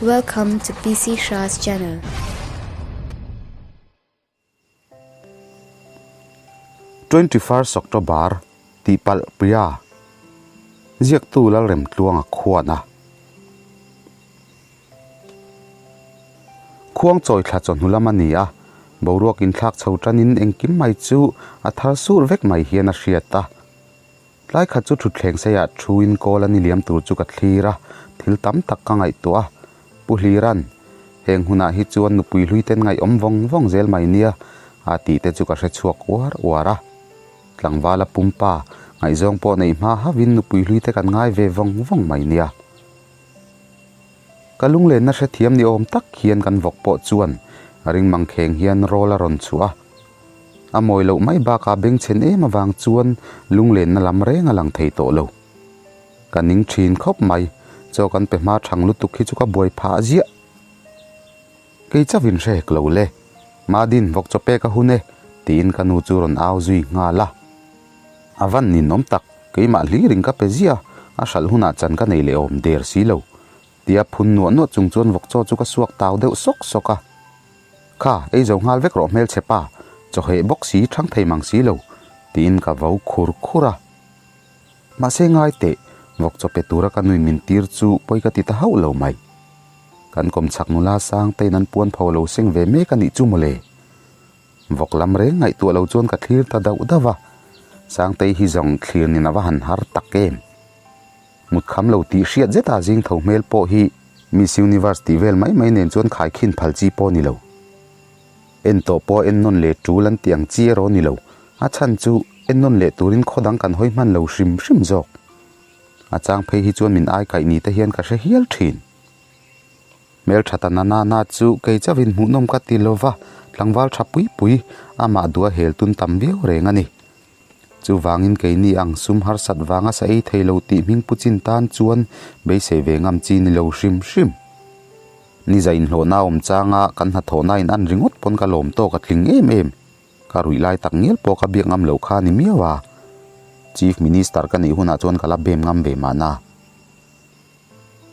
Welcome to PC Shah's channel. 21st October tihpalh Priya ziaktu Lalremtluanga khuan a Khuang chawi thla chawhnu lam a ni a, boruak inthlak chho tanin engkim mai chu a thar sur vek mai hian a hriat a. Tlai khat chu thutthleng seiah thuin kawl a ni liam tur chu ka thlir a, thil tam tak ka ngaihtuah a. Pu Hliran, Heng hunah hi chuan nupui hlui ten ngaihawm vawng vawng zel mai nia, a tih te chu ka hre chhuak uar uar a. Tlangvala pumpa, ngaihzawng pawh neih hma hauhin nupui hlui te kan ngai ve vawng vawng mai nia. Ka lunglenna hrethiam ni awm tak hian kan vawk pawh chuan ring mangkheng hian rawl a rawn chhuah a. A mawi loh mai bakah bengchhen em avang chuan lunglenna lam reng a lang thei tawh lo. Ka ning thin khawp mai, chaw kan pe hma thang lutuk hi chu ka buai phah ziah. Kei chauhin hre hek lo le, Madin vawk chaw pek a hun e, tiin ka nu chu rawn au zui nghal a. A van ninawm tak, keimah hlirin ka pe ziah, a hralh hunah chan ka nei leh awm der si lo. Tia phun nuah nuah chung chuan vawk chaw chu ka suak tau deuh sawk sawk a. Kha, ei zo nghal vek rawh hmelchhe pa, chaw heh bawk si thang thei mang si lo, tiin ka vo khur khur a. Mahse ngai teh, vawk chaw pe tura ka nui min tir chu pawi ka ti ta hauh lo mai. Kan kawmchhak nula sang tein an puan pho lo seng ve mek a nih chu mawle. Vawk lam reng ngaihtuah lo chuan ka thlir ta dauh dauh a, Sangtei hi zawng thlir nin a va han har tak em. Mut kham lo tih hriat zeta zing tho hmel pawh hi Miss Universe tih vel mai mai nen chuan khaikhin phal chi pawh a ni lo. En tawh pawh en nawn leh tul an tih ang chi erawh a ni lo, a chhan chu en nawn leh turin khaw dang kan hawi hman lo hrim hrim zawk. A chang phei hi chuan min ai kaih ni te hian ka hre hial thin. Hmeltha ta na na na chu kei chauhin hmuhnawm ka ti lova, tlangval tha pui pui amah duh a hel tun tam viau reng a ni. Chuvangin keini ang sum harsat vanga sa ei thei lo tih hming pu chin tan chuan beisei ve ngam chi ni lo hrim hrim. Ni za inhlawhna awm changa kan hnathawhna in an ringawt pawn ka lawm tawk a tling em em. Ka ruih lai tak ngial pawh ka biak ngam loh kha a ni miau a. Chief Minister ka nih hunah chuan ka la bem ngam ve mahna.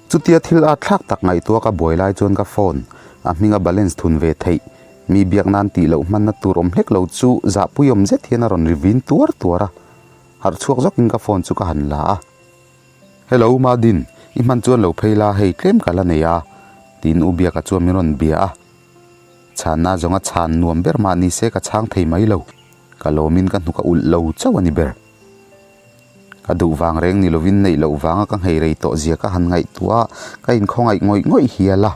Chutia thil at thlak tak ngaihtuah ka buai lai chuan ka phone a hminga balance thun ve theih, mi biak nan tih loh hmanna tur awm hlek lo chu zahpui awm zet hian a rawn ri vin tuar tuar a, harh chhuak zawkin ka phone chu ka han la a. Hello Madin, i hman chuan lo phei la hei tlem ka la nei a, tiin U Biaka chuan min rawn bia a. Chhanna zawnga chhan nuam ber mah ni se ka chhang thei mai lo, ka lawmin ka hnuk a ulh lo chauh a ni ber. Ka duh vang reng ni lovin neih loh vanga ka nghei rei tawh zia ka han ngaihtuah a, ka inkhawngaih ngawih ngawih hial a.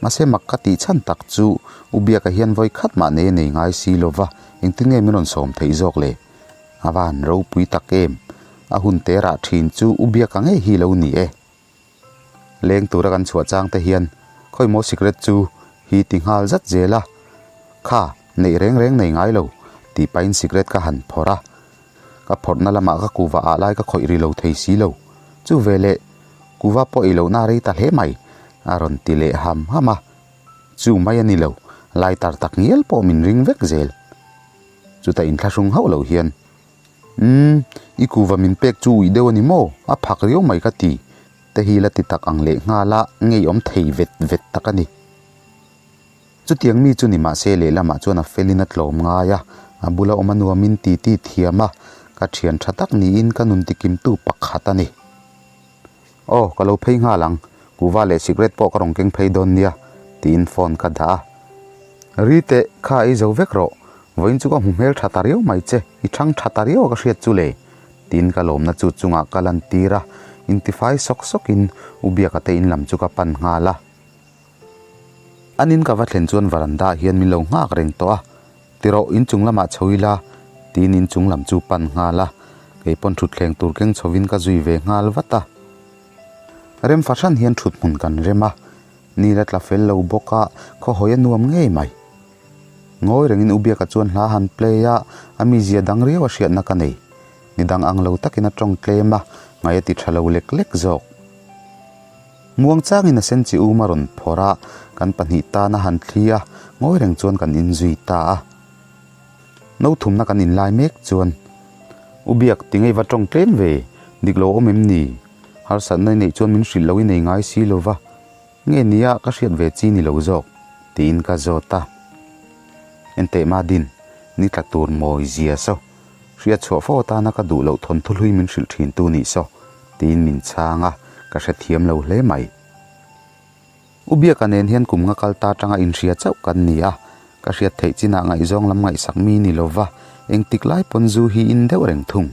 Mahse mak ka tih chhan tak chu U Biaka hian vawi khat mah nei a nei ngai si lova, engtin nge min rawn sawm theih zawk le? A va han ropui tak em? A hun te rah thin chu U Biaka ngei hi lo ni e. Leng tura kan chhuah chang te hian khawi maw sikret chu hi ti nghal zat zel a, kha neih reng reng nei ngai lo tih pahin sikret ka han phawrh a, ka phawrhna lamah ka kuva ah lai ka khawih ri lo thei si lo, chu veleh kuva pawh ei lohna a rei ta hle mai a rawn ti leh ham ham a, chu mai a ni lo, lighter tak ngial pawh min ring vek zel. Chutah inthlahrung hauh lo hian. Umm, i kuva min pek chu uih deuh a ni maw? A phak riau mai ka ti. Te hi la ti tak ang leh nghal a, ngeiawm thei vet vet tak a ni. Chutiang mi chu ni mahse lehlamah chuan a felin a tlawm ngai a, a bula awm a nuamin ti ti thiam a, ka thian tha tak niin ka nun tikimtu pakhat a ni. Aw, ka lo phei nghal ang, kuva leh sikret pawh ka rawn keng phei dawn nia, tiin phone ka dah a. Ri teh, kha ei zo vek rawh, vawiin chu ka hmu hmel tha ta riau mai che, i thang tha ta riau a ka hriat chu le, tiin ka lawmna chu chungah ka lan tir a, intifai sawk sawkin U Biaka te in lam chu ka pan nghal a. An in ka va thlen chuan varanda ah hian min lo nghak reng tawh a, Tirawh inchung lamah chho ila, tiin inchung lam chu pan nghal a, kei pawn thutthleng tur keng chhovin ka zui ve nghal vat a. Rem fahran hian thut hmun kan rem a, ni la tla fel lo bawk a, khaw hawi a nuam ngei mai. Ngawi rengin U Biaka chuan hla han play a, a mizia dang riau a hriatna ka nei. Ni dang ang lo takin a tawng tlem a, ngaih a ti tha lo lek lek zawk. Muang changin a sen chi um a rawn phawrh a, kan pahnih tan a han thli a, ngawi reng chuan kan inzui ta a. No thumna kan inlai mek chuan, U Biak, ti ngei va tawng tlem ve, dik lo awm em ni? Harsatna i neih chuan min hrilh lo i nei ngai si lo va. Nge nia ka hriat ve chi ni lo zawk? tiin ka zawt a. Enteh Madin, ni tla tur mawi zia saw, hriat chhuah fo atana ka duh loh thawnthu hlui min hrilh thin tu nih saw, tiin min chhang a, ka hrethiam lo hle mai. U Biaka nen hian kum nga kal ta atanga inhria chauh kan ni a, ka hriat theih chinah ngaihzawng lam ngaihsak mi ni lova engtik lai pawn zu hi in deuh reng thung.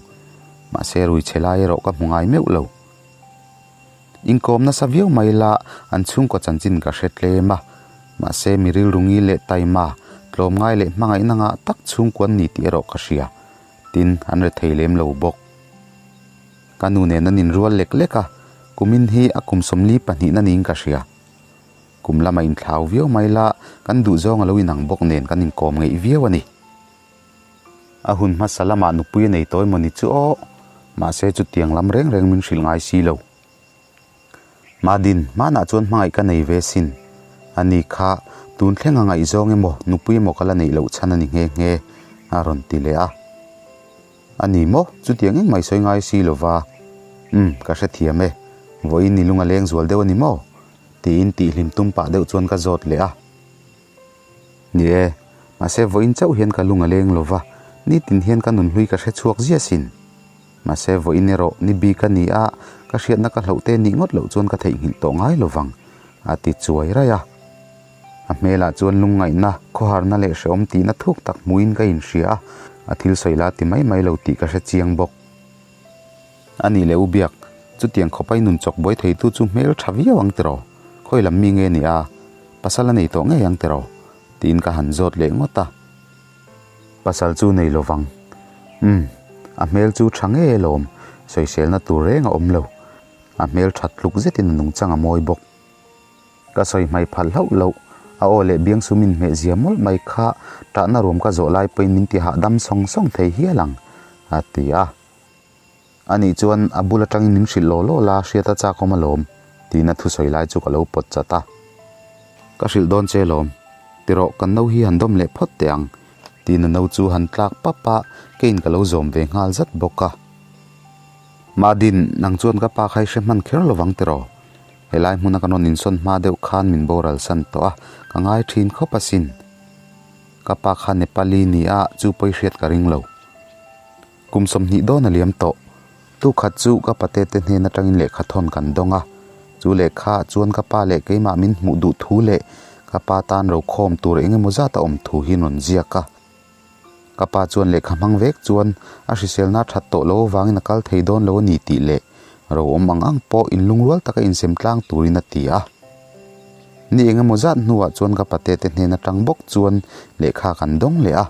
Mahse rui chhe lai erawh ka hmu ngai meuh lo. Inkawm nasa viau mai la an chhungkaw chanchin ka hre tlem a, mahse mi rilrungi leh taima, tlawmngai leh hmangaihna ngah tak chhungkuan ni tih erawh ka hria. Tin, an rethei lem lo bawk. Ka nu nen an inrual lek lek a, kumin hi a kum sawmli pahnihna niin ka hria. Kum lama inthlau viau mai la, kan duhzawng a lo inang bawk nen kan inkawm ngeih viau a ni. A hun hmasa lamah nupui a nei tawi maw ni chu aw, mahse chutiang lam reng reng min hrilh ngai si lo. Madin, hmanah chuan hmangaih ka nei ve sin. A ni kha, tun thleng a ngaihzawng emaw, nupui emaw ka la neih loh chhan a ni nghe nghe, a rawn ti leh a. A ni maw? Chutiang engmah i sawi ngai si lo va. Umm, ka hrethiam e. Vawiin ni lung a leng zual deuh a ni maw? Tiin tihhlim tum pah deuh chuan ka zawt leh a. Ni e, mahse vawiin chauh hian ka lung a leng lo va, nitin hian ka nunhlui ka hre chhuak zia sin. Mahse vawiin erawh ni bik a ni a, ka hriatna ka hloh te nih ngawt loh chuan ka theihnghilh tawh ngai lo vang, a ti chuai raih a. A hmelah chuan lungngaihna, khawharna leh hrehawm tihna thuk tak hmuhin ka inhria a, a thil sawi la ti mai mai lo tih ka hre chiang bawk. A nih leh u Biak, chutiang khawpa i nun chawk buai theitu chu hmel tha viau ang tiraw? Khawi lam mi nge ni a? Pasal a nei tawh ngei ang tiraw? Tiin ka han zawt leh ngawt a. Pasal chu nei lo vang. Umm, a hmel chu tha ngei alawm, sawiselna tur reng a awm lo. A hmel that tluk zetin a nungchang a mawi bawk. Ka sawi hmai phal hlauh loh, a aw leh biangsum inhmeh zia mawlh mai kha tahna ruam ka zawh lai pawhin min ti hahdam sawng sawng thei hial ang, a ti a. Anih chuan a bul atangin min hrilh law law la, hriat a chakawm alawm, tiin a thusawi lai chu ka lo pawt chat a. Ka hrilh dawn che alawm, tirawh kan no hi han dawm leh phawt teh ang, tiin a no chu han tlak pap a, keiin ka lo zawm ve nghal zat bawk a. Madin, nang chuan ka pa kha i hre hman kher lovang tiraw? Helai hmuna kan rawn insawn hma deuh khan min boral san tawh a, ka ngai thin khawp asin. Ka pa kha Nepali ni a, chu pawi hriat ka ring lo. Kum 20 dawn a liam tawh. Tu khat chu ka pate te hnen atangin lehkha thawn kan dawng a. Chu lehkha ah chuan ka pa leh keimah min hmuh duh thu leh ka pa tan rokhawm tur eng emaw zat a awm thu hi rawn ziak a. Ka pa chuan lehkha hmang vek chuan a hriselna that tawh lo avangin a kal thei dawn lo a ni tih leh ro awm ang ang pawh inlungrual taka insem tlang turin a ti a. Ni eng emaw zat hnuah chuan ka pate te hnen atang bawk chuan lehkha kan dawng leh a.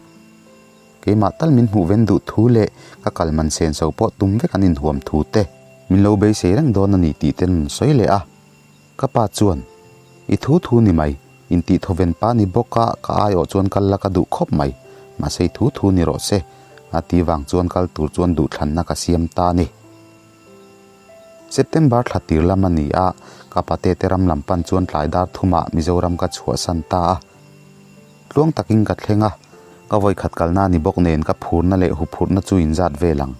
Keimah tal min hmuh ven duh thu leh ka kal man senso pawh tum vek an inhuam thu te min lo beisei reng dawn a ni tih te an rawn sawi leh a. Ka pa chuan, I thu thu ni mai, intih thawven pa ni bawk a, ka aiawh chuan kal la ka duh khawp mai, mahse i thu thu ni rawh se, a ti vang chuan kal tur chuan duhthlanna ka siam ta a ni. September thla tir lam a ni a, ka pate te ram lam pan chuan tlai dar thumah Mizoram ka chhuahsan ta a. Tluang takin ka thleng a, ka vawikhat kalna ni bawk nen ka phurna leh huphurhna chu inzat vel ang.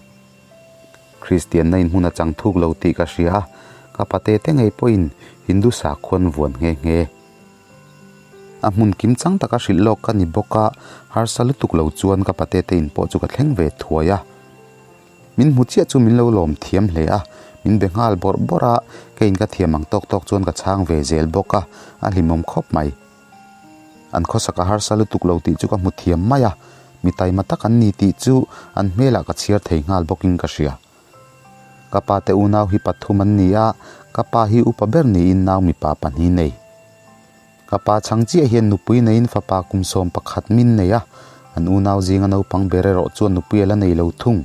Kristianna in hmun a chang thuk lo tih ka hria a, ka pate te ngei pawhin Hindu sakhuan vuan nghe nghe. A hmun kim chang taka hrilh lawk ka ni bawk a, harsa lutuk lo chuan ka pate te in pawh chu ka thleng ve thuai a. Min hmu chiah chu min lo lawm thiam hle a, min be nghal bawrh bawrh a, keiin ka thiam ang tawk tawk chuan ka chhang ve zel bawk a, a hlimawm khawp mai. An khawsak a harsa lutuk lo tih chu ka hmu thiam mai a, mi taima tak an ni tih chu an hmelah ka chhiar thei nghal bawkin ka hria. Ka pa te unau hi pathum an ni a, ka pa hi upa ber niin nau mipa pahnih nei. Ka pa chhang chiah hian nupui neiin fapa kum 11 min nei a, an unau zinga naupang ber erawh chuan nupui a la nei lo thung.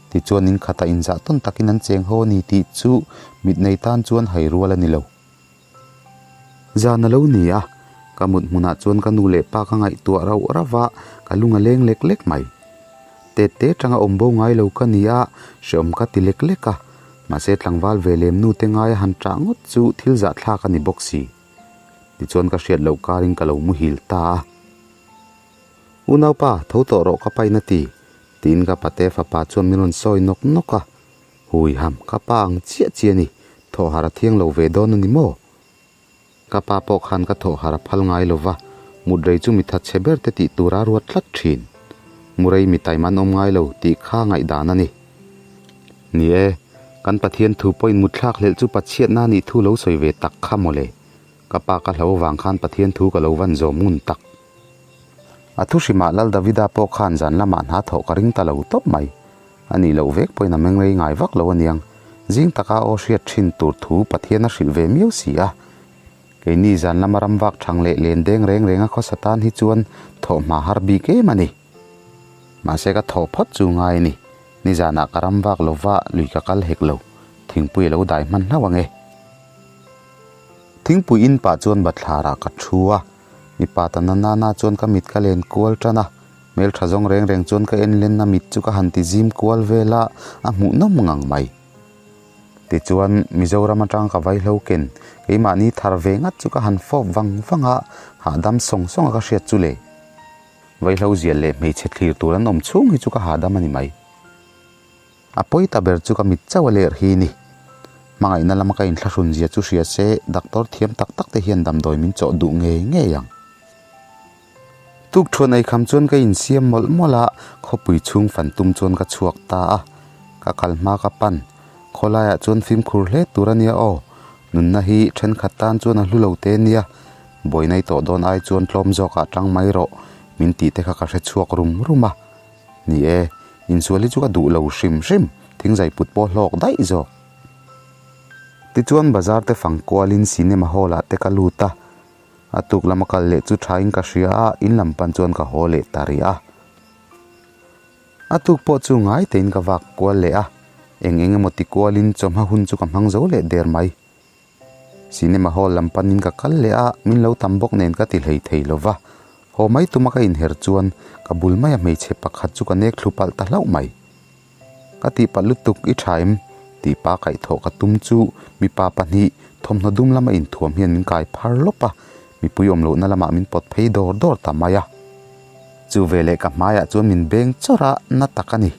Tichuan in khatah inzah tawn takin an cheng ho a ni tih chu mit nei tan chuan hai rual a ni lo. Zan a lo ni a, ka mut hmunah chuan ka nu leh pa ka ngaihtuah rauh rauh a, ka lung a leng lek lek mai. Tet te tanga awm bo ngai lo ka ni a, hreawm ka ti lek lek a, mahse tlangval ve lem nu te ngaia han ṭah ngawt chu thil zahthlak a ni bawk si. Tichuan ka hriat loh karin ka lo muhil ta a. Unaupa, tho tawh rawh ka pain a ti, tiin ka pate fapa chuan min rawn sawi nawk nawk a. Hui ham, ka pa ang chiah chiah a ni, thawhhar a thiang lo ve dawn a ni maw? Ka pa pawh khan ka thawh harh a phal ngai lo va, mut rei chu mi thatchhe ber te tih tura ruat tlat thin. Mu rei mi taima an awm ngai lo tih kha ngaihdan a ni. Ni e, kan Pathian thu pawhin mut thlak hlelh chu Pathiatna nih thu lo sawi ve tak kha mawle. Ka pa ka hlo vang khan Pathian thu ka lo van zawm ngun tak. A thu hrimah Lal Davida pawh khan zan lamah hna thawh ka ring ta lo tawp mai. A nih loh vek pawhin a meng rei ngai vak lo aniang. Zing taka aw hriat thin tur thu Pathian a hrilh ve miau si a. Keini zan lama ram vak thang leh len deng reng reng a khawsa tan hi chuan thawh hma har bik em a ni. Mahse ka thawh phawt chu ngai a ni. Nizanah ka ram vak lova lui ka kal hek lo. Thingpui a lo dai hman hlauh ang e. Thingpui in pah chuan bathlarah ka thu a. Mipa ta na nana chuan ka mit ka len kual tan a, hmeltha zawng reng reng chuan ka en lenna mit chu ka han ti zim kual vel a, a hmuhnawm ngang mai. Tichuan, Mizoram atang ka vaihlo ken, keimahni thar ve ngat chu ka han fawp vang vang a, hahdam sawng sawng a ka hriat chu le. Vaihlo zial leh hmeichhe thlir tur an awm chhung hi chu ka hahdam a ni mai. A pawi ta ber chu ka mit chauh a ler hi ni. Hmangaihna lama ka inthlahrun zia chu hria se doctor thiam tak tak te hian damdawi min chawh duh ngei ngei ang. Tuk thuan ei kham chuan ka insiam mawlh mawlh a, khawpui chhung fan tum chuan ka chhuak ta a. Ka kal hma ka pan. Khawlaiah chuan fimkhur hle tur a nia aw. Nunna hi thenkhat tan chuan a hlu lo te nia. Buaina i tawh dawn ai chuan tlawm zawkah tang mai rawh min tih te kha ka hre chhuak rum rum a. Ni e, insual hi chu ka duh lo hrim hrim, thingzai put pawh hlawk daih zawk. Tichuan bazar te fang kualin cinema hall ah te ka lut a, a tuk lama kal leh chu thain ka hria a, in lam pan chuan ka haw leh ta rih a. A tuk pawh chu ngai tein ka vak kual leh a, eng eng emaw ti kualin chawhma hun chu ka hmang zo leh der mai. Cinema hall lam panin ka kal leh a, min lo tam bawk nen ka ti hlei thei lo va. Haw mai tuma ka inher chuan ka bul maia hmeichhe pakhat chu ka nek thlu palh ta hlauh mai. Ka tihpalh lutuk i tha em? tih pa kaihthawh ka tum chu mipa pahnih thawmhnaw dum lama inthuam hian min kai phar lawp a, mipui awm lohna lamah min pawt phei dawr dawr ta mai a. Chu veleh ka hmaiah chuan min beng chawrh a, na tak a ni.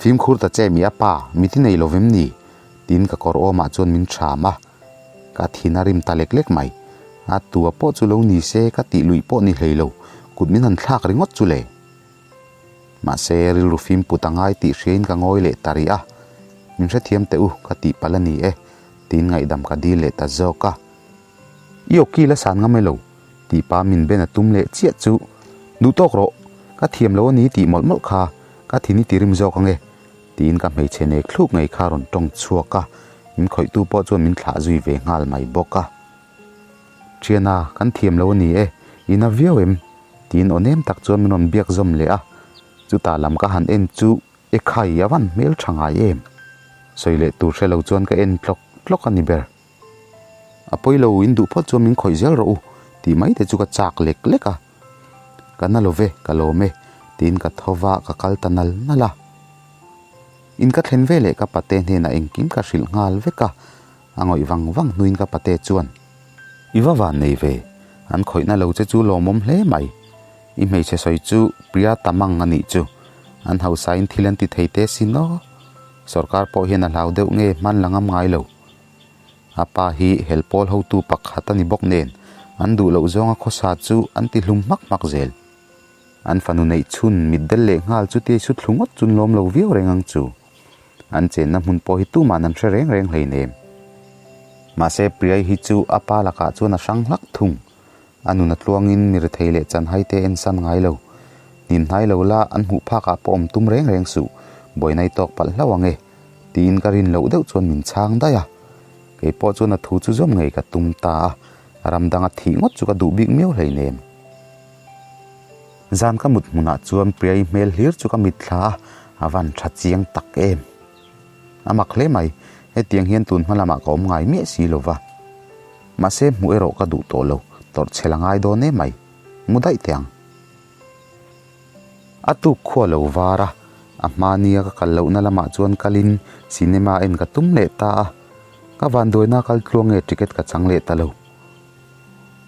Fimkhur ta che mi a pa, mi ti nei lovem ni? Tiin ka kawr awmah chuan min ṭham a, ka thin a rim ta lek lek mai. A tua pawh chu lo ni se ka tih luih pawh ni hlei lo, kut min han thlak ringawt chu le. Mahse, rilru fimput a ngai tih hriain ka ngawi leh ta rih a, min hrethiam teh u, ka tih palh a ni e, tiin ngaihdam ka dil leh ta zawk a. I awki la san ngam elo? Tih pa min ben a tum leh chiah chu, Duh tawk rawh, ka thiam lo a ni tih mawlh mawlh kha ka thin i tirim zawk ange, tiin ka hmeichhe nek thluk ngei kha rawn tawng chhuak a, min khawihtu pawh chuan min thlah zui ve nghal mai bawk a. Thiana, kan thiam lo a ni e, i na viau em? Tiin aw nem tak chuan min rawn biak zawm leh a, chutah lam ka han en chu e khai a van hmel tha ngai em? Sawi leh tur hre lo chuan ka en tlawk tlawk a ni ber. A pawi lo in duh phawt chuan min khawih zel rawh u tih mai te chu ka chak lek lek a. Ka na lo ve, ka lawm e tiin ka tho va, ka kal ta nal nal a. In ka thlen ve leh ka pate hnenah engkim ka hrilh nghal vek a, a ngawih vang vang hnuin ka pate chuan, I va van nei ve, an khawihna lo che chu lawmawm hle mai. I hmeichhe sawi chu Priya Tamang a nih chu, an hausain thil an ti thei te sin aw. Sorkar pawh hian a hlau deuh nge hman la ngam ngai lo. A pa hi hel pawl hotu pakhat a ni bawk nen, an duh loh zawnga khawsa chu an ti hlum hmak hmak zel. An fanu neih chhun mit del leh nghal chu tia i sut thlu ngawt chun lawm lo viau reng ang chu. An chenna hmun pawh hi tuman an hre reng reng hleinem. Mahse Priya hi chu a pa lakah chuan a hrang hlak thung. A nun a tluangin mi rethei leh chanhai te ensan ngai lo. Hnim hnai lo la an hmuh phakah pawh awm tum reng reng suh, buaina i tawk palh hlauh ang e. Tiin ka rin loh deuh chuan min chhang daih a. Kei pawh chuan a thu chu zawm ngei ka tum ta a, ram danga thih ngawt chu ka duh bik miau hleinem. Zan ka mut hmunah chuan Priya-i hmel hlir chu ka mitthla a, a van tha chiang tak em. A mak hle mai, hetiang hian tun hma lamah ka awm ngai miah si lo va. Mahse hmuh erawh ka duh tawh lo, tawrh chhel a ngai dawn em mai. Mu daih teh ang. A tuk khua lo var a, a hma nia ka kal lohna lamah chuan kalin cinema en ka tum leh ta a, ka vanduaina kal tluang nge ticket ka chang leh ta lo.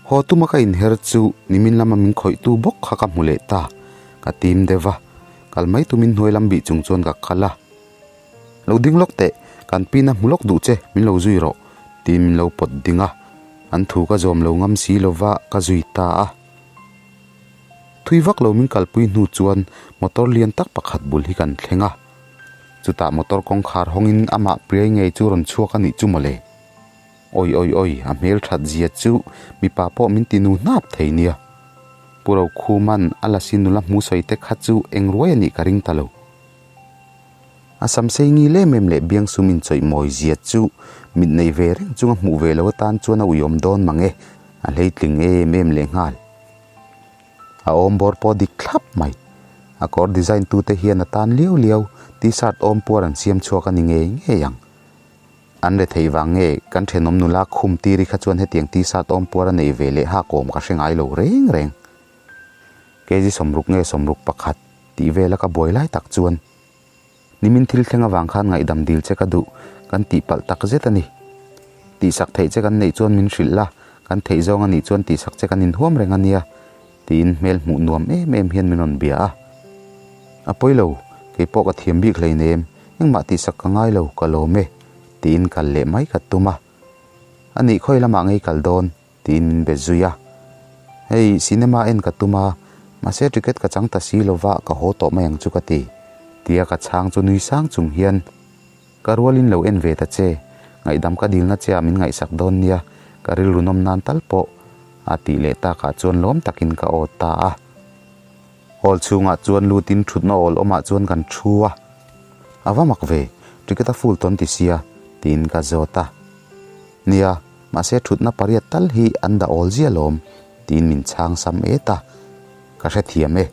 Haw tuma ka inher chu nimin lama min khawihtu bawk kha ka hmu leh ta, ka tim deuh a, kal mai tumin hnuai lam bih chung chuan ka kal a. Lo ding lawk teh, kan pin a hmu lawk duh che, min lo zui rawh, tiin min lo pawt ding a. An thu ka zawm lo ngam si lova ka zui ta a. Thui vak lo min kalpui hnu chuan motor lian tak pakhat bul hi kan thleng a. Chutah motor kawngkhar hawngin amah Priai ngei chu rawn chhuak a nih chu mawle. Awi awi awi, a hmel that zia chu mipa pawh min ti nu hnap thei nia. Pu Rokhuma'n a lasi nula hmu sawi te kha chu eng ruai a nih ka ring ta lo. A sam sei ngil em em leh biangsum inchawih mawi zia chu mit nei ve reng chunga hmuh ve lo atan chuan a uiawm dawn mang e, a hleitling em em leh nghal. A awm bawr pawh dik thlap mai. A kawr design tute hian a tan liau liau t-shirt awm puar an siam chhuak a ni ngei ngei ang. An rethei vang nge kan thenawm nula khum tiri kha chuan hetiang t-shirt awm puar a nei ve leh hak awm ka hre ngai lo reng reng. Kg 60 nge 61 tih vela ka buai lai tak chuan nimin thil thleng avang khan ngaihdam dil che ka duh kan tih palh tak zet a ni. Tihsak theih che kan neih chuan min hrilh la, kan theih zawng a nih chuan tihsak che kan inhuam reng a nia tiin hmel hmuh nuam em em hian min rawn bia a. A pawi lo, kei pawh ka thiam bik hleinem, engmah tihsak ka ngai lo, ka lawm e tiin kal leh mai ka tum a. A nih khawi lamah ngei kal dawn? Tiin min be zui a. Hei, cinema en ka tum a, mahse ticket ka chang ta si lova ka haw tawh mai ang chu ka ti. Tia ka chhang chu nui sang chung hian, Ka rualin lo en ve ta che, ngaihdam ka dilna che ah min ngaihsak dawn nia, ka rilru nawm nan tal pawh, a tih leh takah chuan lawm takin ka awt ta a. Hall chhungah chuan lutin thutna awl awmah chuan kan thu a. A va mak ve, ticket a full tawn ti sia, tiin ka zawt a. Nia, mahse thutna pariat tal hi an dah awl zia lawm, tiin min chhang sam et a. Ka hrethiam e,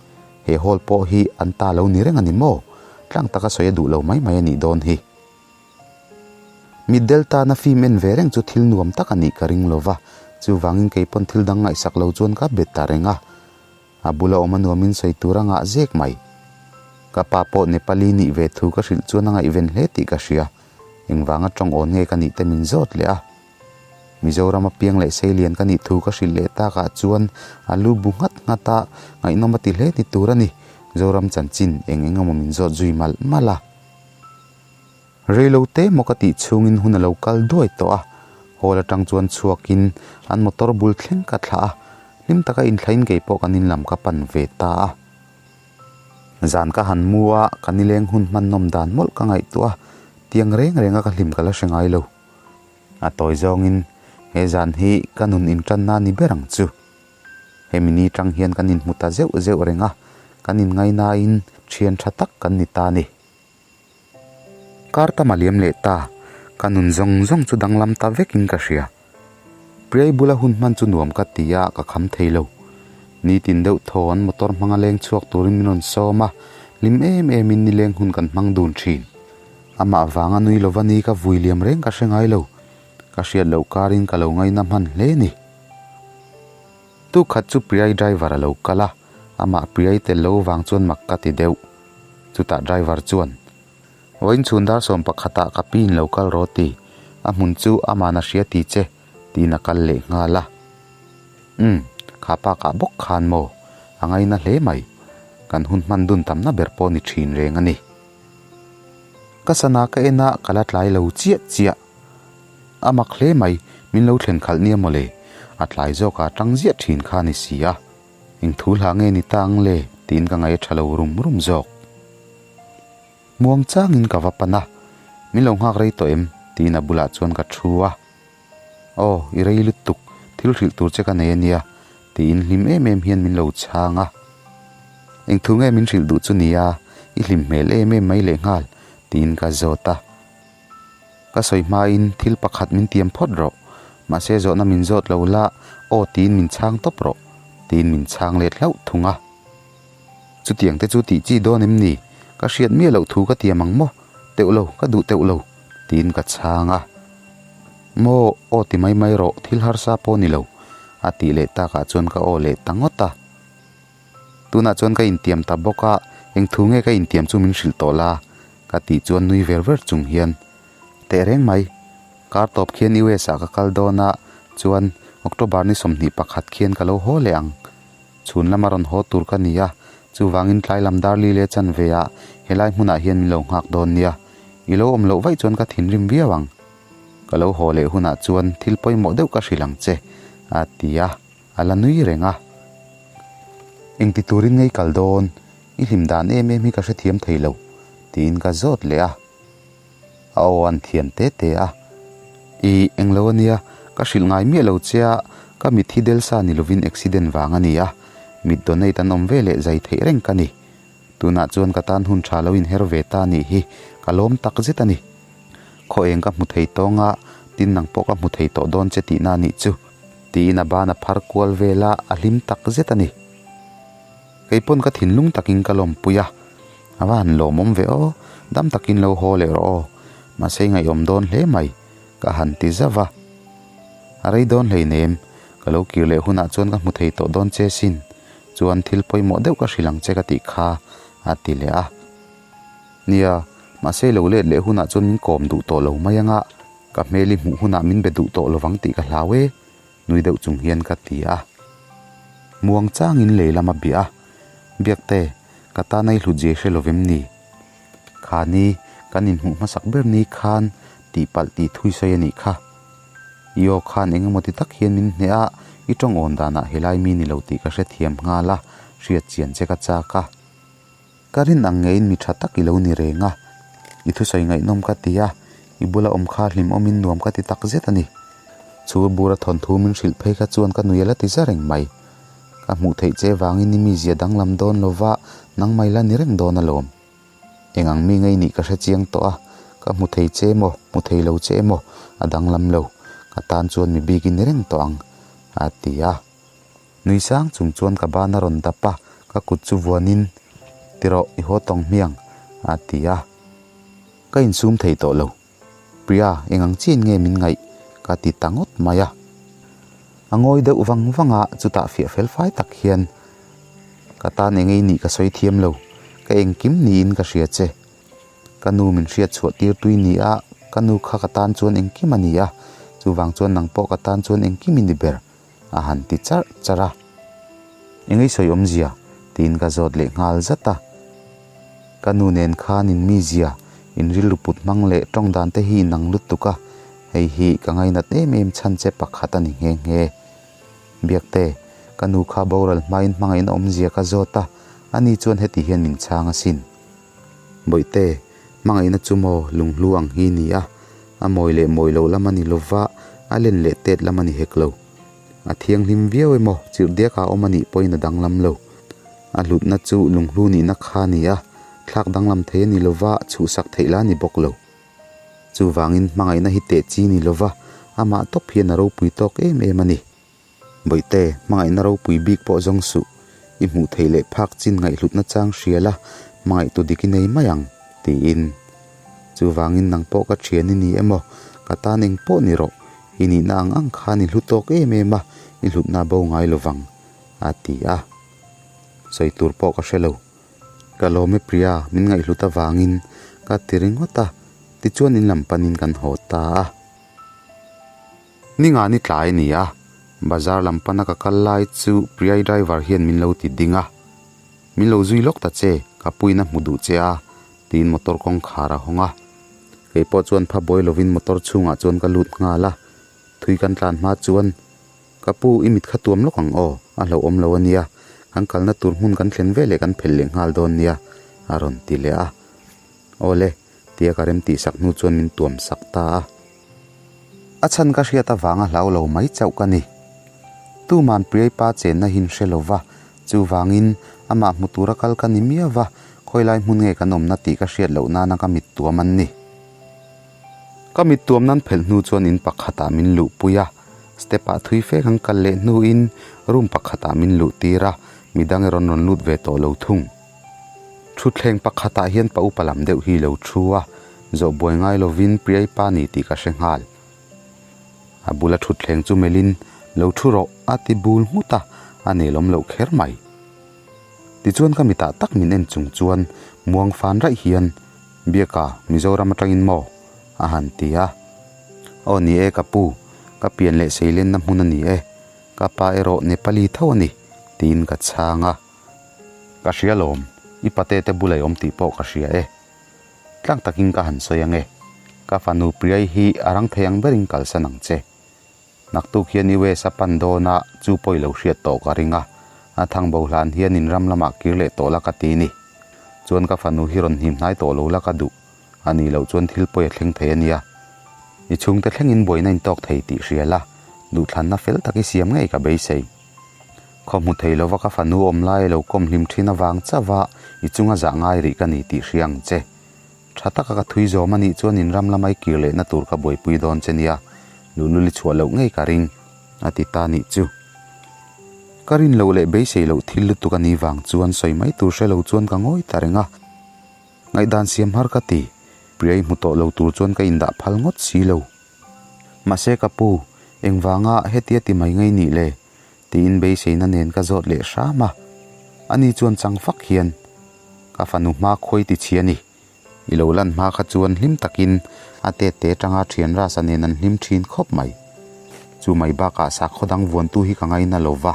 he hall pawh hi an ta lo ni reng a ni maw? Tlang taka sawi a duh lo mai mai a nih dawn hi. Mitdel tana fim en ve reng chu thil nuam tak a nih ka ring lo va, chuvangin kei pawn thil dang ngaihsak lo chuan ka bet ta reng a. A bula awm a nuamin sawi tur a ngah zek mai. Ka pa pawh Nepali nih ve thu ka hrilh chuan a ngaihven hle tih ka hria. Engvanga tawng awn nge ka nih te min zawt leh a. Mizoram a piang leh seilian ka nih thu ka hrilh leh takah chuan a lu bu nghat nghat a, ngaihnawm a ti hle ni tur a ni. Zoram chanchin eng eng emaw min zawt zui malh malh a. Reilo te maw ka tih chhungin hun a lo kal duai tawh a, hall atang chuan chhuakin an motor bul thleng ka thlah a, hlim taka inthlain kei pawh kan inlam ka pan ve ta a. Zan ka han mu a, ka nileng hun hman nawm dan mawlh ka ngaihtuah a, tiang reng renga ka hlim ka la hre ngai lo. A tawi zawngin he zan hi ka nun intanna ni ber ang chu. Hemi ni tang hian kan inhmu ta zeuh zeuh reng a, kan inngainain thian tha tak kan ni ta a ni. Kar tam a liam leh ta, ka nun zawng zawng chu danglam ta vekin ka hria. Priai bula hun hman chu nuam ka ti a, ka kham thei lo. Nitin deuh thaw an motor hmanga leng chhuak turin min rawn sawm a, hlim em emin nileng hun kan hmang dun thin. Amah vanga nui lova ni ka vui liam reng ka hre ngai lo, ka hriat loh karin ka lo ngaina hman hle ni. Tukhat chu Priai driver a lo kal a, amah Priai tel lo vang chuan mak ka ti deuh. Chutah driver chuan, Vawiin chhun dar 11 ah ka pi in lo kal rawh ti, a hmun chu aman a hria ti che, tiin a kal leh nghal a. Umm, kha pa kah bawk khan maw? A ngaina hle mai. Kan hun hman dun tamna ber pawh ni thin reng a ni. Ka sana ka en a, ka la tlai lo chiah chiah. A mak hle mai, min lo thlen khalh nia mawle, a tlai zawkah tang ziah thin kha a ni si a. Eng thu hla nge ni ta ang le? tiin ka ngaih a tha lo rum rum zawk. Muang changin ka va pan a, Min lo nghak rei tawh em? tiin a bulah chuan ka thu a. Aw, i rei lutuk, thil hrilh tur che ka nei a nia, tiin hlim em em hian min lo chhang a. Eng thu nge min hrilh duh chu nia, i hlim hmel em em mai lehnghal, tiin ka zawt a. Ka sawi hmain thil pakhat min tiam phawt rawh, mahse zawhna min zawt lo la, aw tiin min chhang tawp rawh, tiin min chhang let hlauh thung a. Chutiang te chu tih chi dawn em ni? Ka hriat miah loh thu ka tiam ang maw? Teuh lo, ka duh teuh lo, tiin ka chhang a. Maw, aw ti mai mai rawh, thil harsa pawh ni lo, a tih leh takah chuan ka aw leh ta ngawt a. Tunah chuan ka intiam ta bawk a, eng thu nge ka intiam chu min hrilh tawh la? Ka tih chuan nui ver ver chung hian, Teh reng mai, kar tawp khian US ah ka kal dawn a, chuan October ni 21 khian ka lo haw leh ang. Chhun lama rawn haw tur ka ni a, chuvangin tlai lam dar li leh chanve ah helai hmunah hian min lo nghak dawn nia. I lo awm loh vaih chuan ka thinrim viau ang. Ka lo haw leh hunah chuan thil pawimawh deuh ka hrilh ang che, a ti a, a la nui reng a. Engti turin ngei kal dawn? I hlim dan em em hi ka hrethiam thei lo, tiin ka zawt leh a. A aw an thiam te te a. I englo a nia, ka hrilh ngai miah lo che a, ka mit hi delsa ni lovin accident vang a ni a, mit donate an awm ve leh zai theih reng ka ni. Tunah chuan ka tan hun tha lo inher ve ta nih hi ka lawm tak zet a ni. Khaw eng ka hmu thei tawng a, tin nang pawh ka hmu thei tawh dawn che tihna a nih chu, tiin a ban a phar kual vel a, a hlim tak zet a ni. Kei pawn ka thinlung takin ka lawmpui a, a va han lawmawm ve aw, dam takin lo haw leh rawh aw, mahse i ngaihawm dawn hle mai, ka han ti zauh a. A rei dawn hleinem, ka lo kir leh hunah chuan ka hmu thei tawh dawn che sin, chuan thil pawimawh deuh ka hrilh ang che ka tih kha, a ti leh a. Nia, mahse i lo let leh hunah chuan min kawm duh tawh lo mai anga, ka hmel i hmuh hunah min be duh tawh lovang tih ka hlau e, nui deuh chung hian ka ti a. Muang changin lei lam a bia a, Biakte, ka tan a i hlut zia i hre lovem ni? Khani, kan inhmuh hmasak ber ni khan tihpalh tih thui sawi a nih kha. I aw khan eng emaw ti tak hian min hneh a, i tawng awn danah helai mi ni lo tih ka hrethiam nghal a, hriat chian che ka chak a. Ka rin ang ngeiin mi tha tak i lo ni reng a, i thusawi ngaihnawm ka ti a, i bula awm kha hlimawmin nuam ka ti tak zet a ni. Chhur bura thawnthu min hrilh phei kha chuan ka nui a la ti za reng mai. Ka hmuh theih che vangin i mizia danglam dawn lova nangmah i la ni reng dawn alawm. Eng ang mi ngei nih ka hre chiang tawh a, ka hmu thei che emaw, hmu thei lo che emaw a danglam lo, ka tan chuan mi bik i ni reng tawh ang, a ti a. Nui sang chung chuan ka ban a rawn dap a, ka kut chu vuanin, Ti rawh, i haw tawng hmiang, a ti a. Ka insum thei tawh lo. Priya, eng ang chiin nge min ngaih? ka ti ta ngawt mai a. A ngawi deuh vang vang a, chutah fiah fel fai tak hian, Ka tan eng ei nih ka sawi thiam lo, ka engkim niin ka hria che. Ka nu min hriat chhuah tir tui ni a, ka nu kha ka tan chuan engkim a ni a, chuvang chuan nang pawh ka tan chuan engkim i ni ber, a han ti charh charh a. Eng ei sawi awmzia? tiin ka zawt leh nghal zat a. Ka nu nen khan in mizia, in rilru put hmang leh tawng dan te hi inang lutuk a, hei hi ka ngainat em em chhan che pakhat a ni nghe nghe. Biakte, ka nu kha boral hmain hmangaihna awmzia ka zawt a, ani chuan heti hian min chhang asin. Bawihte, hmangaihna chu maw lunghlu ang hi ni a, a mawi leh mawi loh lam a ni lova, a len leh tet lam a ni hek lo. A thianghlim viau emaw chirhdiak ah awm a nih pawhin a danglam lo. A hlutna chu lunghlu nihna kha a ni a, thlak danglam thei a ni lova, chhuhsak theih lah a ni bawk lo. Chuvangin hmangaihna hi teh chi ni lova, amah tawp hian a ropui tawk em em a ni. Bawihte, hmangaihna ropui bik pawh zawng suh. I hmuh theih leh phak chin ngaihhlutna chang hria la, hmangaihtu dik i nei mai ang, tiin. Chuvangin nang pawh ka thian i ni emaw, ka tan eng pawh ni rawh, i nihna ang ang khan i hlu tawk em em a, i hlutna bo ngai lovang, a ti a. Sawi tur pawh ka hre lo. Ka lawm e Priya, min ngaihhlut avangin ka ti ringawt a, tichuan in lam panin kan haw ta a. Ni nga ni tlai a ni a, bazar lam pana ka kal lai chu Priya i driver hian min lo ti ding a. Min lo zui lawk ta che, ka puiin a hmu duh che a, tiin motor kawngkhar a hawng a. Kei pawh chuan pha buai lovin motor chhungah chuan ka lut nghal a, thui kan tlan hma chuan, Ka pu, i mit kha tuam lawk ang aw, a hlauhawm lo a nia, kan kalna tur hmun kan thlen veleh kan phelh leh nghal dawn nia, a rawn ti leh a. Aw le, tia ka rem tihsak hnu chuan min tuam sak ta a. A chhan ka hriat avanga hlau lo mai chauh ka ni. Tuman Priai pa chenna hin hre lo va, chuvangin amah hmu tura kal ka ni miau va, khawilai hmun nge kan awmna tih ka hriat loh nana ka mit tuam an ni. Ka mit tuam nan phelh hnu chuan in pakhatah min luhpui a, step ah thui fe kan kal leh hnuin room pakhatah min luh tir a, midang erawh an rawn lut ve tawh lo thung. Thutthleng pakhatah hian pa upa lam deuh hi lo thu a, zawh buai ngai lovin Priai pa ni tih ka hre nghal. A bula thutthleng chu melhin lo thu rawh a ti bul nghut a, a nelawm loh kher mai. Tichuan ka mitah tak min en chung chuan muang fan raih hian, Biaka, Mizoram atangin maw? a han ti a. Aw ni e ka pu, ka pian leh seilenna hmun a ni e, ka pa erawh Nepali tho a ni, tiin ka chhang a. Ka hria lawm, i pate te bula i awm tih pawh ka hria e. Tlang takin ka han sawi ange. Ka fanu Priai hi a rang thei ang berin kalsan ang che. Naktuk hian US a pan dawn a, chu pawh i lo hriat tawh ka ring a. A thang bo hlan hian in ram lamah kir leh tawh la ka ti ni. Chuan ka fanu hi rawn hnim hnai tawh lo la ka duh. A nih loh chuan thil pawi a thleng thei a nia. I chhungte thlengin buaina in tawk thei tih hria la, duhthlanna fel tak i siam ngei ka beisei. Khaw hmu thei lova ka fanu awm lai a lo kawm hlim thin avang chauh a i chunga zah ngai rih ka ni tih hria ang che. Tha taka ka thui zawm a nih chuan in ram lama i kir lehna tur ka buaipui dawn che nia, luhlul i chhuah loh ngei ka ring, a ti ta nih chu. Ka rin loh leh beisei loh thil lutuk a nih vang chuan sawi mai tur hre lo chuan ka ngawi ta reng a. Ngaihdan siam har ka ti, Priya i hmu tawh lo tur chuan ka indah phal ngawt si lo. Mahse ka pu, engvanga hetia ti mai ngei nih le? Tiin beiseina nen ka zawt leh hram a. Ani chuan chang fak hian, Ka fanu hma khawi ti chhi a ni. I lo lan hma kha chuan hlim takin a tet te atanga thian rasa nen an hlim thin khawp mai. Chu mai bakah sakhaw dang vuantu hi ka ngaina lo va,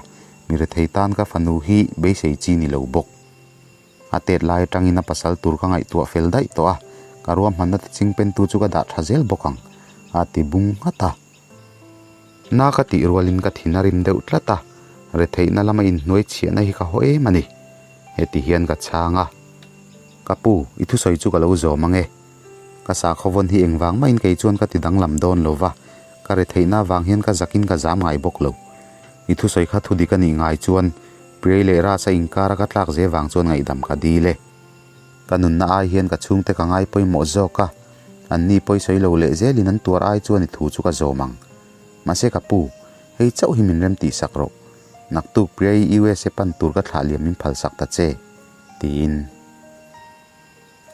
mi rethei tan ka fanu hi beisei chi ni lo bawk. A tet lai atangin a pasal tur ka ngaihtuah fel daih tawh a, ka ruahmanna ti chingpentu chu ka dah tha zel bawk ang, a ti bung nghat a. Na ka tih rualin ka thin a rim deuh tlat a, retheihna lama inhnuai chhiahna hi ka haw em a ni. Heti hian ka chhang a, Ka pu, i thusawi chu ka lo zawm ang e. Ka sakhaw vawn hi engvang mahin kei chuan ka ti danglam dawn lo va, ka retheihna avang hian ka zakin ka zam ngai bawk lo. I thusawi kha thu dik a nih ngai chuan Priai leh Rasa inkara ka tlak ze vang chuan ngaihdam ka dil e. Ka nunna ai hian ka chhungte ka ngai pawimawh zawk a, anni pawisawi lo leh zelin an tuar ai chuan i thu chu ka zawm ang. Mahse ka pu, hei chauh hi min rem tih sak rawh. Naktuk Priai USA pan tur ka thlah liam min phal sak ta che, tiin.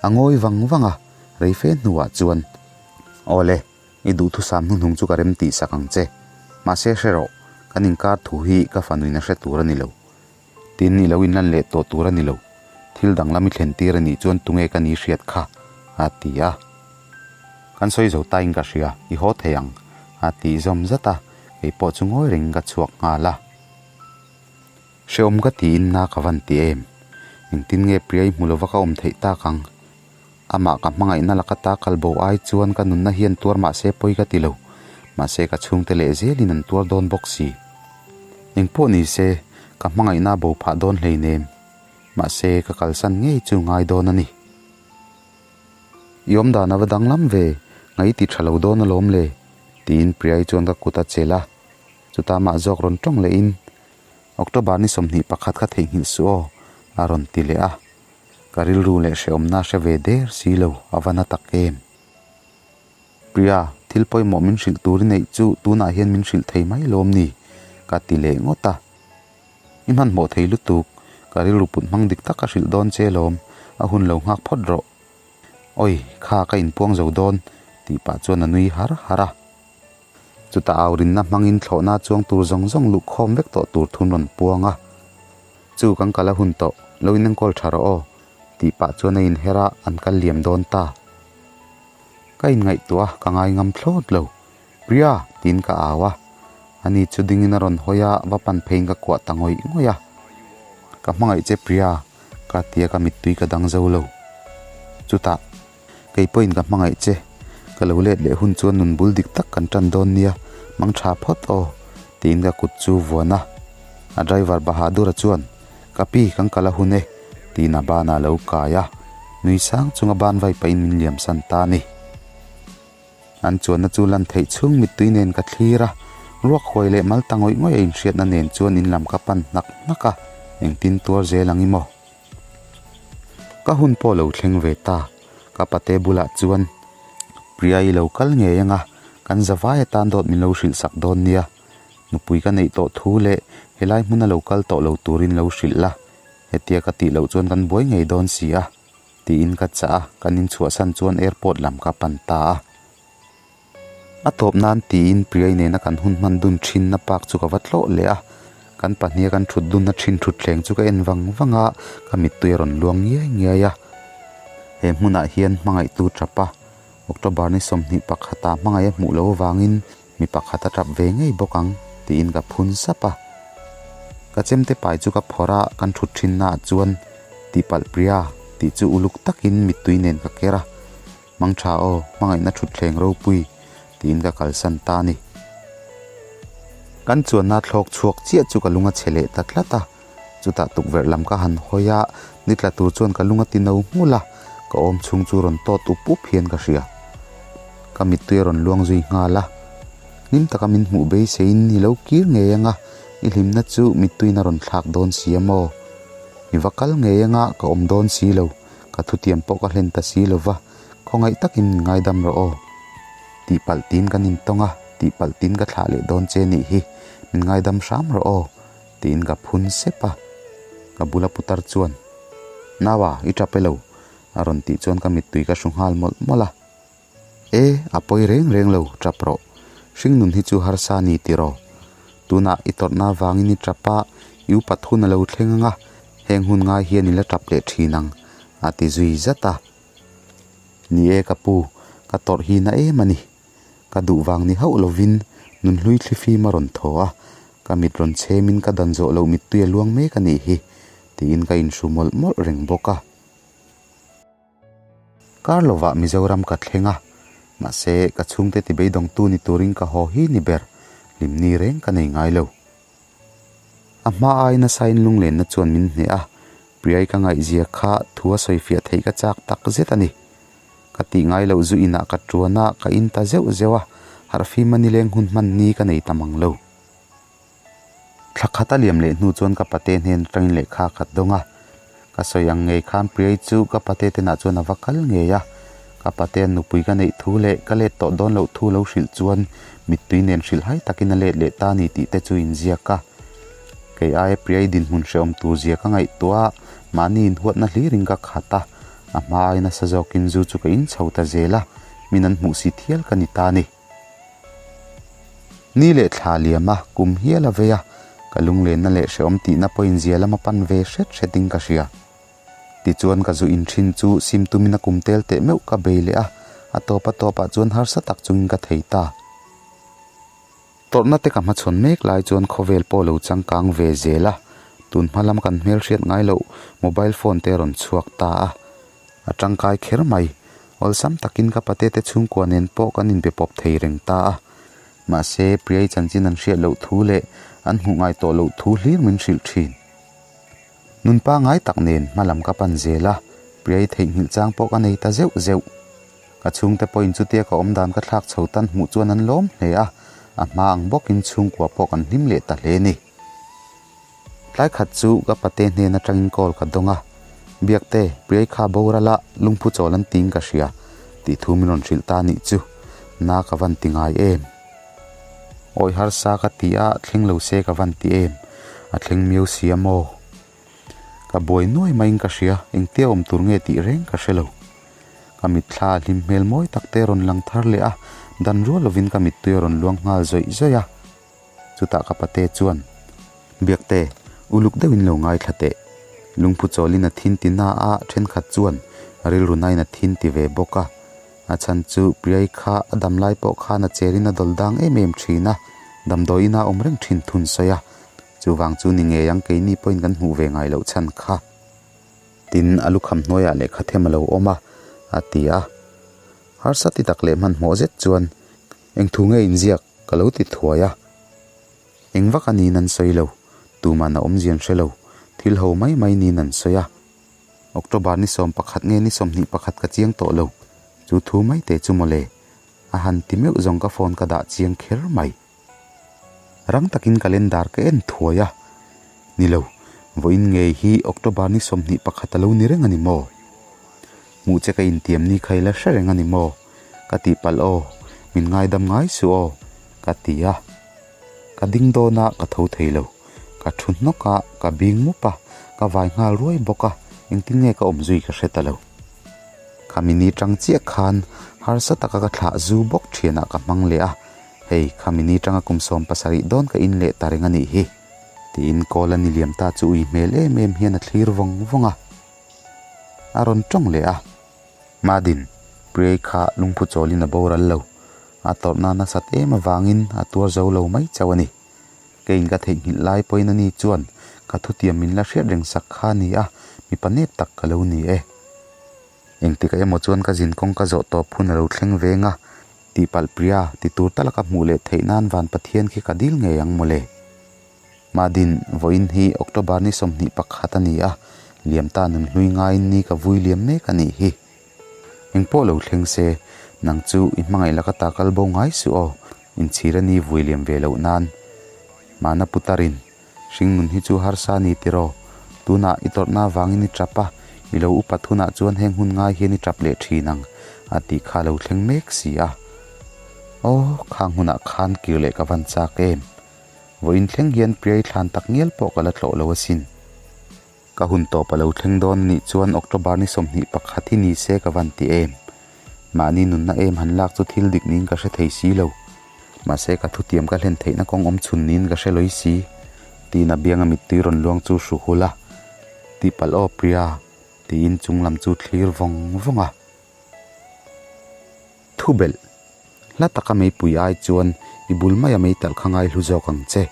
A ngawi vang vang a, rei fe hnuah chuan, Awle, i duhthusam hnuhnung chu ka rem tih sak ang che. Mahse hre rawh, kan inkar thu hi ka fanuin a hre tur a ni lo. Tin, i lo inlan leh tawh tur a ni lo. Thil danglam i thlen tir a nih chuan tunge ka ni hriat kha? a ti a. Kan sawi zo tain ka hria, i haw thei ang, a tih zawm zat a, kei pawh chu ngawi rengin ka chhuak nghal a. Hrehawm ka tiin na ka van ti em? Engtin nge Priya i hmu lova ka awm theih tak ang? Amah ka hmangaihna laka ta kal bo ai chuan ka nunna hian tuar mahse pawi ka ti lo. Mahse ka chhungte leh zelin an tuar dawn bawk si. Engpawh ni se, ka hmangaihna a bo phah dawn hleinem. Mahse ka kalsan ngei chu ngai dawn a ni. I awm dan a va danglam ve, ngaih i ti tha lo dawn alawm le, tiin Priya-i chuan ka kut a chelh a. Chutah mah zawk rawn tawng lehin, October ni 21 kha theihnghilh suh aw, a rawn ti leh a. Ka rilru leh hrehawmna hre ve der si lo, a va na tak em? Priya, thil pawimawh min hrilh tur i neih chu tunah hian min hrilh thei mai lawm ni? ka ti leh ngawt a. I hmanhmawh thei lutuk, ka rilru put hmang dik tak ka hrilh dawn che lawm, a hun lo nghak phawt rawh. Awi, kha ka inpuang zo dawn, tih pah chuan a nui har har a. Chutah aurinna hmangin thlawhna chuang tur zawng zawng luhkhawm vek tawh tur thun rawn puang a. Chu kan kal a hun tawh, lo in enkawl tha rawh aw, tih pah chuan a inher a, an kal liam dawn ta. Ka inngaihtuah a, ka ngai ngam thlawt lo. Priya! tiin ka au a. Ani chu dingin a rawn hawi a, va pan pheiin ka kuah ta ngawih ngawih a. Ka hmangaih che Priya, ka ti a, ka mittui ka dang zo lo. Chutah. Kei pawhin ka hmangaih che. Ka lo let leh hun chuan nun bul dik tak kan tan dawn nia, mang tha phawt aw, tiin ka kut chu vuan a. A driver Bahadura chuan, Ka pi, kan kal a hun e, tiin a banah a lo kai a. Nui sang chunga ban vai pahin min liam san ta a ni. An chuanna chu lan theih chhung mittui nen ka thlir a, ruak huai leh mal ta ngawih ngawih a inhriatna nen chuan in lam ka pan hnak hnak a, engtin tuar zel ang i maw? Ka hun pawh lo thleng ve ta, ka pate bulah chuan Priya i lo kal ngei anga, kan zavai atan dawt min lo hrilh sak dawn nia. Nupui ka neih tawh thu leh helai hmuna lo kal tawh lo turin lo hrilh la, hetia ka tih loh chuan kan buai ngei dawn si a, tiin ka chah a, kan inchhuahsan chuan airport lam ka pan ta a. A tawp nan tiin Priya nena kan hun hman dun thinna park chu ka va tlawh leh a, kan pahniha kan thut dunna thin thutthleng chu ka en vang vang a, ka mittui a rawn luang ngiai ngiai a. He hmunah hian hmangaihtu tap a, October ni 21 ah hmangaih a hmuh loh avangin mi pakhat a tap ve ngei bawk ang tiin ka phun sap a. Ka chemte pai chu ka phawrh a, kan thut thinna ah chuan tihpalh Priya tih chu uluk takin mittui nen ka ker a. Mangtha aw, hmangaihna thutthleng ropui, tiin ka kalsan ta a ni. Kan chuanna thlawk chhuak chiah chu ka lung a chhe leh ta tlat a, chutah tukverh lam ka han hawi a, ni tla tur chuan ka lung a ti no nghulh a, ka awm chhung chu rawn tawt up up hian ka hria. Ka mittui a rawn luang zui nghal a, hlim taka min hmuh beiseiin i lo kir ngei anga, i hlimna chu mittuiin a rawn thlak dawn si a maw? I va kal ngei anga ka awm dawn si lo. Ka thutiam pawh ka hlen ta si lo va, khawngaih takin min ngaidam rawh aw. Tihpalh tiin kan intawng a, tihpalh tiin ka thlah leh dawn che nih hi, min ngaidam hram rawh aw, tiin ka phun sep a. Ka bula putar chuan, Naua, i tap e lo, a rawn tih chuan ka mittui ka hru nghal mawlh mawlh a. E, a pawi reng reng lo, tap rawh. Hringnun hi chu harsa ni tiraw? Tunah i tawrhna avangin i tap a, i upat hun a lo thleng ang a, heng hun ngai hian i la tap leh thin ang, a ti zui zat a. Ni e ka pu, ka tawrh hi na em a ni. Ka duh vang ni hauh lovin nunhlui thlifim a rawn thaw a, ka mit rawn chhemin ka dan zawh loh mittui a luang mek a nih hi, tiin ka inhru mawlh mawlh reng bawk a. Kar lovah Mizoram ka thleng a, mahse ka chhungte ti beidawngtu ni turin ka haw hi ni ber, hlimni reng ka nei ngai lo. A hma ai nasain lunglenna chuan min hneh a, Priai ka ngaihzia kha thu a sawifiah theih ka chak tak zet a ni. Ka tih ngai loh zu inah ka tuan a, ka in ta zeuh zeuh a, harhfima nileng hun hman ni ka nei ta mang lo. Thla khat a liam leh hnu chuan ka pate hnen atangin lehkha a khat dawng a, ka sawi ang ngei khan Priai chu ka pate tenah chuan a va kal ngei a, ka patean nupui ka neih thu leh ka let tawh dawn loh thu lo hrilh chuan mittui nen hrilh hai takin a let leh ta ni tih te chu inziak a. Kei aia Priai dinhmun hrehawm tur zia ka ngaihtuah a, mahni inhuatna hlirin ka khat a, a hma ai nasa zawkin zu chu ka inchho ta zel a, min an hmuh si thial ka ni ta ni. Ni leh thla liam a, kum hial a vei a, ka lunglenna leh hrehawm tihna pawhin zia lama pan ve hret hretin ka hria. Tichuan ka zu inthin chu sim tumin a kum tel teh meuh ka bei leh a, a tawp a tawpah chuan harsa tak chungin ka thei ta. Tawrhna te ka hmachhawn mek lai chuan khawvel pawh lo changkang ve zel a, tun hma lam kan hmelhriat ngai loh mobile phone te a rawn chhuak ta a. A tangkai kher mai. Awlsam takin ka pate te chhungkua nen pawh kan inbe pawp thei reng ta a. Mahse, Priai chanchin an hriat loh thu leh an hmuh ngai tawh loh thu hlir min hrilh thin. Nun pangngai tak nen hma lam ka pan zel a, Priai theihnghilh chang pawh ka nei ta zeuh zeuh. Ka chhungte pawhin chutia ka awm dan ka thlak chho tan hmuh chuan an lawm hle a, a hma ang bawkin chhungkua pawh kan hlim leh ta hle ni. Tlai khat chu ka pate hnen atangin call ka dawng a, Biakte, Priai kha boral a, lungphu chawl an tiin ka hria, tih thu min rawn hrilh ta anih chu, na ka van ti ngai em? Awi harsa ka ti a, thleng lo se ka van ti em? A thleng miau si a maw? Ka buai nuai maiin ka hria, engtia awm tur nge tih reng ka hre lo. Ka mitthla a hlim hmel mawi tak te a rawn lang thar leh a, dan rual lovin ka mittui a rawn luang nghal zawih zawih a. Chutah ka pate chuan, Biakte, uluk deuhin lo ngaithla teh. Lungphu chawlin a thin ti na a, thenkhat chuan rilru nain a thin ti ve bawk a. A chhan chu Priai kha a dam lai pawh khan a cherin a dawl dang em em thin a, damdawiin a awm reng thin thun sawi a. Chuvang chu ni ngei ang keini pawhin kan hmuh ve ngai loh chhan kha. Tin, a lukham hnuaiah lehkha them a lo awm a, a ti a. Harsa ti tak leh hmanhmawh zet chuan, Eng thu nge inziak? Ka lo ti thuai a, eng vak a niin an sawi lo, tuman a awmzian hre lo, thil ho mai mai niin an sawi a. October ni 11 nge ni 21 ka chiang tawh lo, chu thu mai te chu mawle, a han ti meuh zawng ka phone ka dah chiang kher mai. Rang takin calendar ka en thuai a, ni lo, vawiin ngei hi October ni 21 a lo ni reng a ni maw? Hmuh che ka intiam ni kha ila hre reng a ni maw? Ka tihpalh aw, min ngaidam ngai suh aw, ka ti a. Ka ding dawn a, ka tho thei lo. Ka thu hnawk a, ka bing mup a, ka vai nghal ruai bawk a, engtin nge ka awm zui ka hre ta lo. Khami ni tang chiah khan harsa taka ka thlah zu bawk thianah ka hmang leh a, hei khami ni tanga kum 17 dawn ka in leh ta reng a nih hi, tiin kawl a ni liam ta chu ui hmel em em hian a thlir vawng vawng a. A rawn tawng leh a. Madin, Priai kha lungphu chawlin a boral lo. A tawrhna nasat em avangin a tuar zo lo mai chauh a ni. Keiin ka theihnghilh lai pawhin ani chuan ka thutiam min la hriat reng sak kha a ni a, mipa nep tak ka lo ni e. Engtikah emaw chuan ka zin kawng ka zawh tawp hun a lo thleng veng a, tihpalh Priya ti tur tal a ka hmuh leh theih nan van Pathian khi ka dil ngei ang mawle. Madin, vawiin hi October ni 21 a ni a, liam ta nun hlui ngaiin ni ka vui liam mek a nih hi. Engpawh lo thleng se, nang chu i hmangaih laka ta kal bo ngai suh aw, inchhir a ni vui liam ve loh nan. Mahna putarin, Hringnun hi chu harsa a ni tiraw? Tunah i tawrhna avangin i tap a, i lo upat hunah chuan heng hun ngai hian i tap leh thin ang, a tih kha a lo thleng mek si a. Aw, khang hunah khan kir leh ka van chak em? Vawiin thleng hian Priai thlan tak ngial pawh ka la tlawh lo asin. Ka hun tawp a lo thleng dawn anih chuan October ni 21 hi ni se ka van ti em? Mahni nunna em han lak chu thil dik niin ka hre thei si lo. Mahse ka thutiam ka hlen theihna kawng awm chhun niin ka hre lawih si. Tiin a bianga mittui rawn luang chu hru hul a, Tihpalh aw Priya, tiin chung lam chu thlir vawng vawng a. Thubelh, Hla taka meipui ai chuan i bul maia meitalh kha ngaihlu zawk ang che.